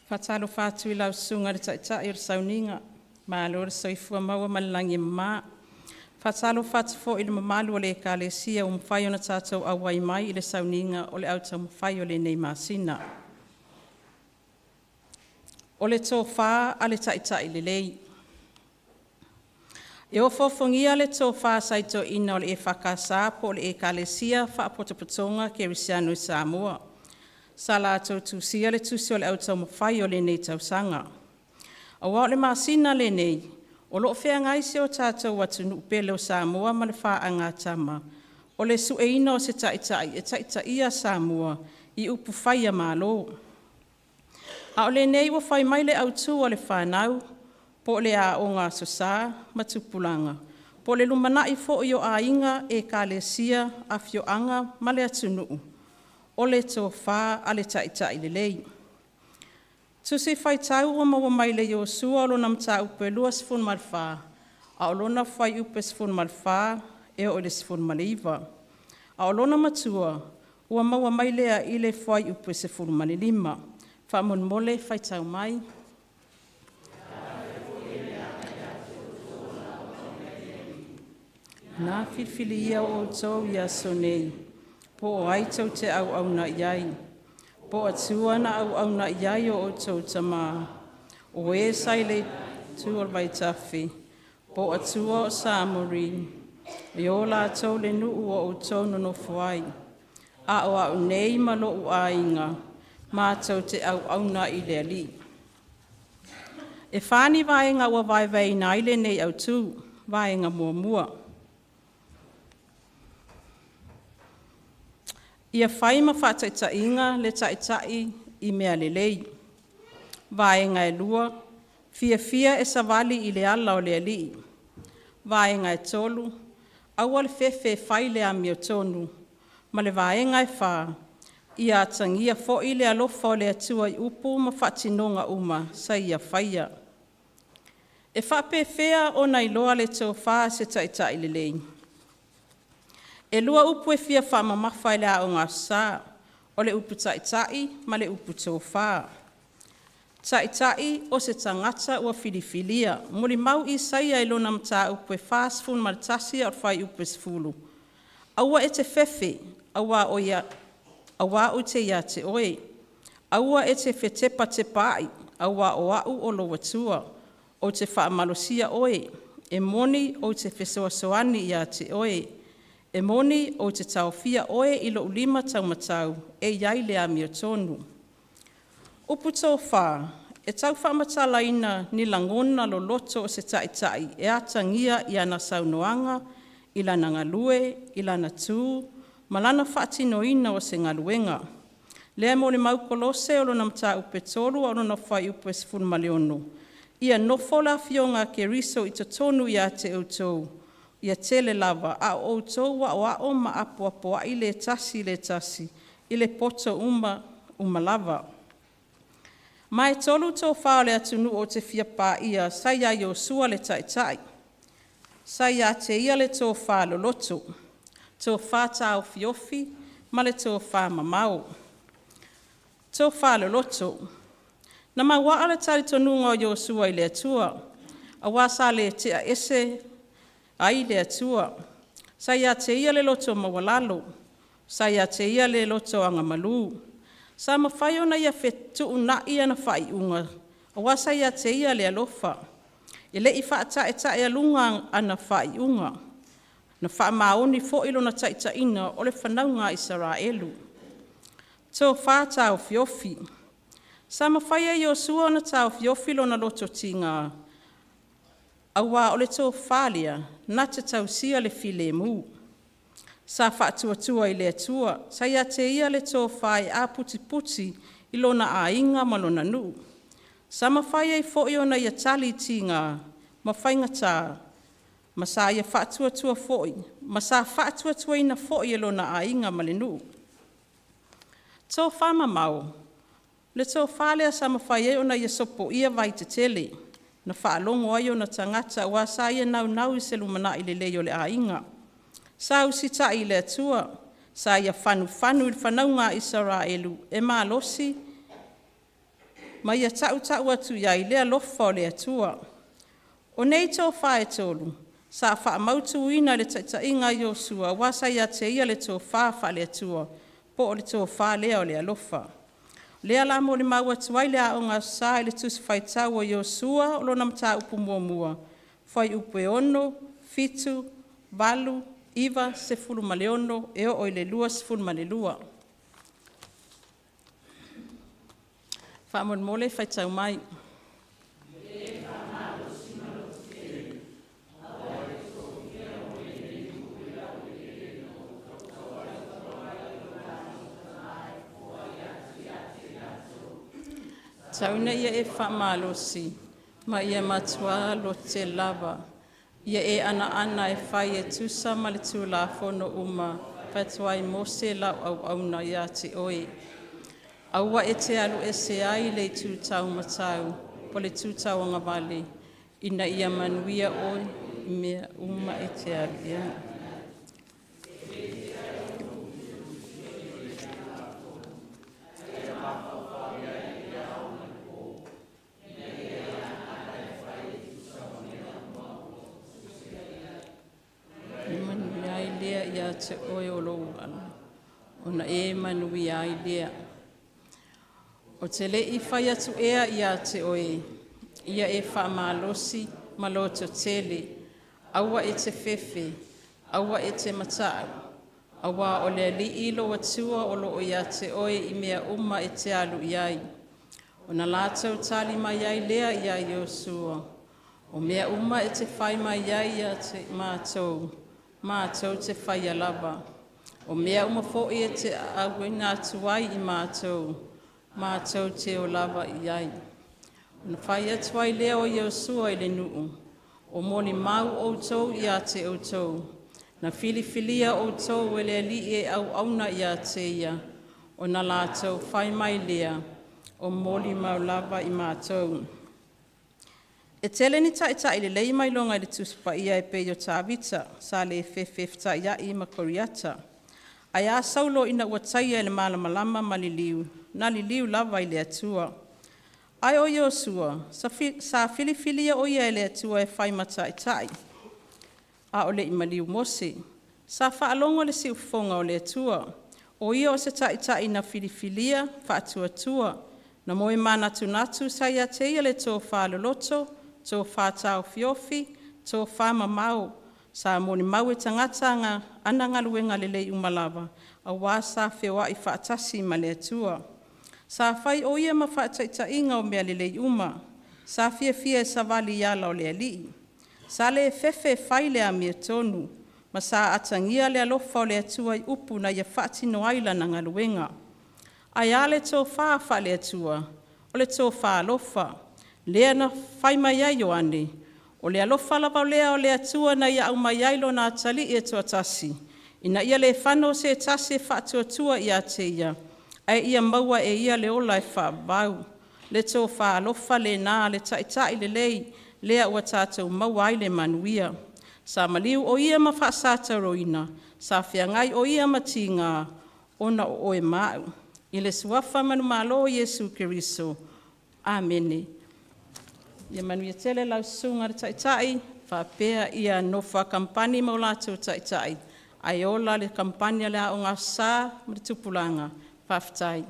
Faatalofa atu i lau Susuga i le Taitai o le Sauniga, malo le soifua maua ma le lagi e mama. Faatalofa atu foi i le mamalu o le Ekalesia ua mafai ona tatou auai mai i le sauniga o le au taumafai o lenei masina. O le tofa a le Taitai lelei. E ofoofogia le tofa a si toeaina o le EFKS po o le Ekalesia Faapotopotoga Kerisiano i Samoa, sa latou tusia le tusi o le au taumafai o lenei tausaga. Aua o le masina lenei o lo o feagai si o tatou atunuu pele o Samoa ma le faagatama o le sueina o se taitai e taitaia Samoa i upufai a Malo. A o lenei ua fai mai le autu a le fanau po o le Aoga Aso Sa ma Tupulaga, po o le lumanai foi o aiga, ekalesia, afioaga ma le atunuu, o le tofa a le taitai lelei. Tusi Faitau ua maua mai le Iosu lona mataupu e 24 a o lona fuaiupu e 14 e oo i le 19. A o lona matua ua maua mai lea i le fuaiupu e 15. Faamolemole faitau mai. Na filifilia o outou i aso nei po o ai tou te auauna i ai, po o Atua na auauna i ai o outou tama, o e sa i le itu o le vaitafe, po o Atua o Samori, e o latou le nuu o outou nonofo ai. A o a'u nei ma lo'u aiga, matou te auauna i le Alii.” E fa ni vaega ua vaevaeina ai lenei autu. Vaega 1: Ia fai ma faataitaiga le Taitai i mea lelei. Vaega 2: Fiafia e savali i le ala o le Alii. Vaega 3: Aua le fefe e fai le amiotonu. Ma le Vaega 4: Ia atagia foi le alofa o le Atua i upu ma faatinoga uma sa ia faia. E faapefea ona iloa le tofa a se Taitai lelei? E lua upu e fia faamamafa i le Aoga Aso Sa, o le upu taitai ma le upu tofa. Taitai o se tagata ua filifilia, molimau Isaia i lona mataupu e 41 a o le fuaiupu e 10, “Aua e te fefe aua ou te ia te oe, aua e te fetepatepaai aua o A'u o lou Atua, ou te faamalosia oe, e moni ou te fesoasoani ia te oe, e moni ou te taofia oe i lou lima taumatau e i ai le amiotonu.” Upu tofa, e tau faamatalaina ni lagona loloto o se taitai e atagia i ana saunoaga, i lana galue, i lana tu ma lana faatinoina o se galuega. Lea e molimau Kolose 3 a o lona fuaiupu e 16, “Ia nofo le Afioga a Keriso i totonu ia te outou ia tele lava a o outou aoao ma apoapoai le tasi i le tasi i le poto uma lava.” Ma e tolu tofa o le atunuu ou te fia paia sa ia Iosu le Taitai. Sa ia te ia le tofa loloto, tofa taofiofi ma le tofamamao. Tofa loloto. Na mauaa le talitonuga o Iosu i le Atua aua sa le tea ese ai le Atua. Sa ia te ia le loto maualalo, sa ia te ia le loto agamalu. Sa mafai ona ia fetuunai ana faaiuga aua sa ia te ia le alofa. E le i faataetaealuga ana faaiuga, na faamaoni foi lona taitaiga o le fanauga a Isaraelu. Tofa taofiofi. Sa mafai e Iosu ona taofiofi lona loto tiga aua o le tofa lea na te tausia le filemu. Sa faatuatua i le Atua, sa ia te ia le tofa e aputiputi i lona aiga ma lona nuu. Sa mafai ai foi ona ia tali i tiga ma faigata ma sa ia faatuatua foi ma sa faatuatuaina foi e lona aiga ma le nuu. Tofamamao, le tofa lea sa mafai ai ona ia sopoia vai tetele na faalogo ai ona tagata aua sa ia naunau i se lumanai lelei o le aiga. Sa usitai i le Atua, sa ia fanufanu i le fanauga a Isaraelu e malosi ma ia tautau atu i ai le alofa o le Atua. O nei tofa e tolu sa faamautuina i le taitaiga a Iosefa aua sa ia te ia le tofa faale-Atua po o le tofa lea o le alofa. O lea o le a molimau atu ai le Aoga Aso Sa i le Tusi Faitau a Iosua lona mataupu muamua, fuaiupu e 6, 7, 8, 9, 16 e oo i le 22. Faamolemole faitau mai. Tau ina ia e faamalosi ma ia matua lototele lava. Ia e anoano e fai e tusa ma le Tulafono uma na fai atu ai Mose lau auauna ia te oe. Aua e te alu ese ai i le itu taumatau po o le tu tauagavale, ina ia manuia oe i mea uma e te alu i ai. Ona manuia ai lea ia te oe ona e manuia ai lea. Ou te le i fai atu ea ia te oe, ia e faamalosi ma lototele, aua e te fefe, aua e te mata'u, aua o le Alii lou Atua o lo o ia te oe i mea uma e te alu i ai. Ona latou tali mai ai lea ia Iosua, o mea uma e te fai mai ai ia te matou, matou te faia lava. O mea uma foi e te auina atu ai i matou, matou te o lava i ai. Ona fai atu ai lea o Iosua i le nuu, o molimau outou ia te outou, na filifilia outou e le Alii e auauna ia te Ia. Ona latou fai mai lea, o molimau lava i matou. E tele ni Taitai lelei ma iloga i le Tusi Paia e pei o Tavita sa le fefe e fetaiai ma Koliata. Ae a Saulo ina ua taia e le malamalama ma liliu? Na liliu lava i le Atua. Ae o Iosua sa filifilia o ia e le Atua e fai ma Taitai a o le i maliu Mose. Sa faalogo i le siufofoga o le Atua. O ia o se Taitai na filifilia faatuatua, na moe manatunatu, sa ia te ia le tofa loloto, tofa taofiofi, tofa mamao. Sa molimau e tagata ana galuega lelei uma lava aua sa feoai faatasi ma le Atua. Sa fai o ia ma faataitaiga o mea lelei uma. Sa fiafia e savali i ala o le Alii. Sa le fefe e fai le amiotonu ma sa atagia le alofa o le Atua i upu na ia faatino ai lana galuega. Ae a le tofa faale-Atua? O le tofa alofa lea na fai mai ai Ioane, o le alofa lava lea o le Atua na ia aumai ai lona Atalii e toatasi ina ia le fano se tasi e faatuatua ia te Ia ae ia maua e ia le ola e faavavau. Le tofa alofa lena a le Taitai lelei lea ua tatou maua ai le manuia. Sa maliu o Ia ma faasatauaina, sa feagai o Ia ma tiga ona o oe ma a'u. I le Suafa manumalo o Iesu Keriso, Amene. Ia manuia tele lau Susuga i le Taitai faapea le nofo a kamupani ma o latou Taitai, ae ola le Kamupani a le Aoga Aso Sa ma le Tupulaga. Faafetai.